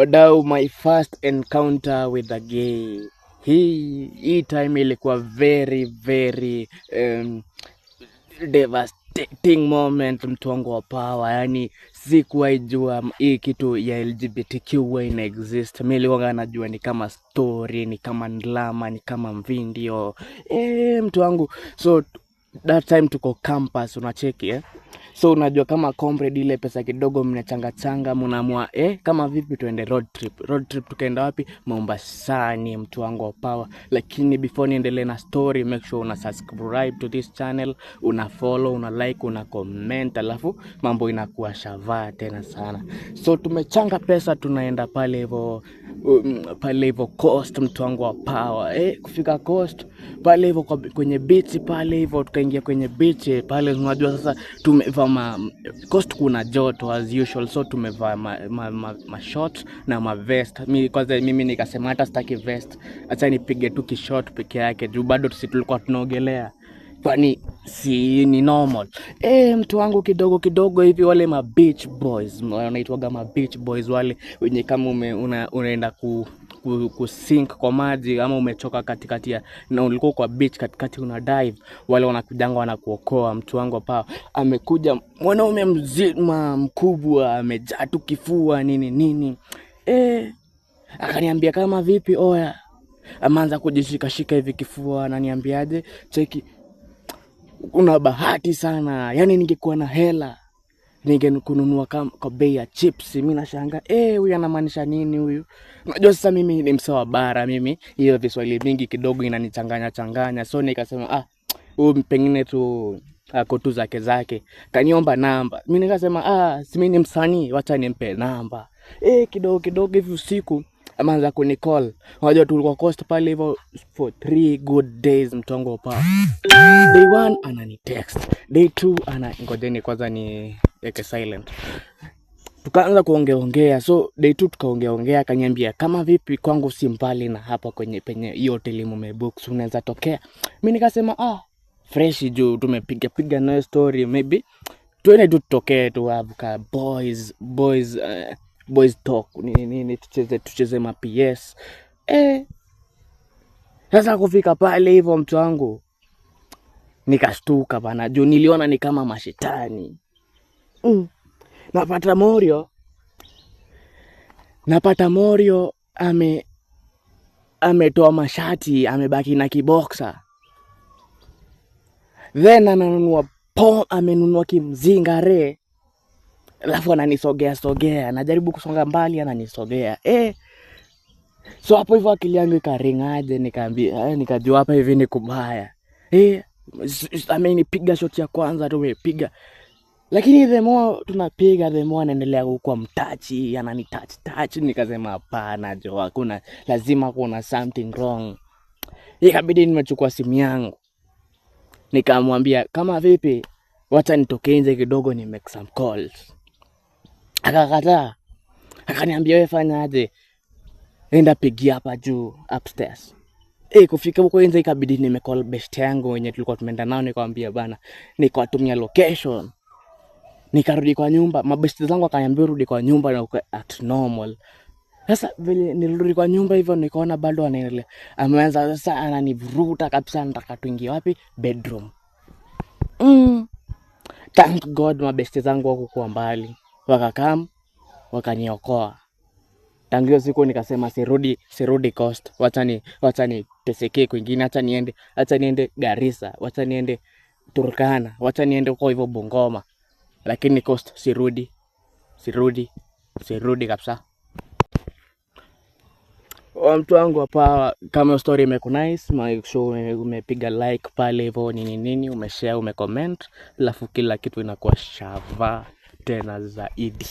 Wadau, my first encounter with a gay. Hii time ilikuwa very very devastating moment, mtu wangu wa power. Yani sikuwahi jua hii kitu ya LGBTQ huwa ina exist. Mimi nilikuwa najua ni kama story, ni kama drama, ni kama mvindio. Mtu wangu, so that time tuko campus, unacheki eh? So unajua kama comrade, ile pesa kidogo mnachanga changa, mnaamua kama vipi tuende road trip. Road trip tukaenda wapi? Mombasani, mtu wangu wa power. Lakini before niendelee na story, make sure una subscribe to this channel, una follow, una like, una comment, alafu mambo inakuwa shavaa tena sana. So tumechanga pesa, tunaenda pale hivyo pale hivyo Coast, mtu wangu wa power. Kufika Coast pale hivyo kwenye beach pale hivyo, tukaingia kwenye beach pale. Unajua sasa tumevaa Coast kuna joto as usual, so tumevaa ma short na ma vest. Mimi kwanza mimi nikasema hata sitaki vest, acha nipige tu kishort peke yake juu bado sisi tulikuwa tunaogelea, kwani si ni normal. Mtu wangu, kidogo kidogo hivi wale ma beach boys wanaitwaga ma beach boys, wale wenye kama unaenda ku sink kwa maji ama umechoka katikati ya na ulikuwa kwa beach katikati una dive, wale wanakujanga wanakuokoa. Mtu wangu hapa amekuja mwanaume mzima mkubwa, amejaa tu kifua nini nini, akaniambia kama vipi, oya, ameanza kujishikashika hivi kifua, ananiambiaje, cheki, una bahati sana, yani ningekuwa na hela ningekununua kwa bei ya chips. Mimi nashangaa, huyu anamaanisha nini huyu? Unajua sasa mimi ni msee wa bara, mimi hiyo viswahili mingi kidogo inanichanganya changanya, so nikasema ah, huyu pengine tu ako tu zake zake. Kaniomba namba, mimi nikasema ah, si mimi ni msanii, wacha nimpe namba. Kidogo kidogo hivi usiku ameanza kunicall. Unajua tulikuwa Coast pale hivyo for 3 good days, mtongo pa. Day 1 anani text, day 2 ana, ngojeni kwanza ni weke silent. Tukaanza kuongeongea, so day 2 tukaongeaongea, akaniambia kama vipi kwangu si mbali na hapa kwenye penye hiyo hoteli mumebook, unaweza tokea. Mimi nikasema ah, fresh juu tumepiga piga nayo story, maybe tuende tu tutokee tu have ka boys talk nini nini, tucheze ma PS. Sasa kufika pale hivyo mtu wangu nikashtuka bana, juu niliona ni kama mashetani. Napata Morio ametoa mashati, amebaki na kiboksa, then ananunua pom, amenunua kimzinga re, alafu ananisogea sogea, anajaribu kusonga mbali, ananisogea. So hapo hivyo akili yangu ikaringaje, nikaambia nikajua hapa hivi ni kubaya. Amenipiga shot ya kwanza tumepiga, lakini the more tunapiga the more anaendelea kuwa mtachi, anani touch touch. Nikasema hapana jo, hakuna, lazima kuna something wrong. Ikabidi nimechukua simu yangu nikamwambia kama vipi, wacha nitoke nje kidogo ni make some calls. Akakataa, akaniambia wewe fanya aje, enda pigia hapa juu upstairs. Kufika huko nje ikabidi nimecall best yangu wenye tulikuwa tumeenda nao, nikamwambia bana, nikawatumia location. Nikarudi kwa nyumba, mabest zangu akaniambia rudi kwa nyumba na uko act normal. Sasa vile nilirudi kwa nyumba hivyo nikaona bado anaendelea. Ameanza sasa ananivuruta kabisa, nataka tuingie wapi? Bedroom. Thank God mabeste zangu hawakuwa mbali. Wakakam, wakaniokoa. Tangu hiyo siku nikasema sirudi Coast. Wacha nitesekee kwingine, acha niende Garissa, wacha niende Turkana, wacha niende huko hivyo Bungoma. Lakini Coast sirudi. Sirudi. Sirudi kabisa. Mtu wangu hapa, kama story imeku nice, make sure umepiga like pale hivyo nini nini, umeshare, umecomment, alafu kila kitu inakuwa shava tena zaidi.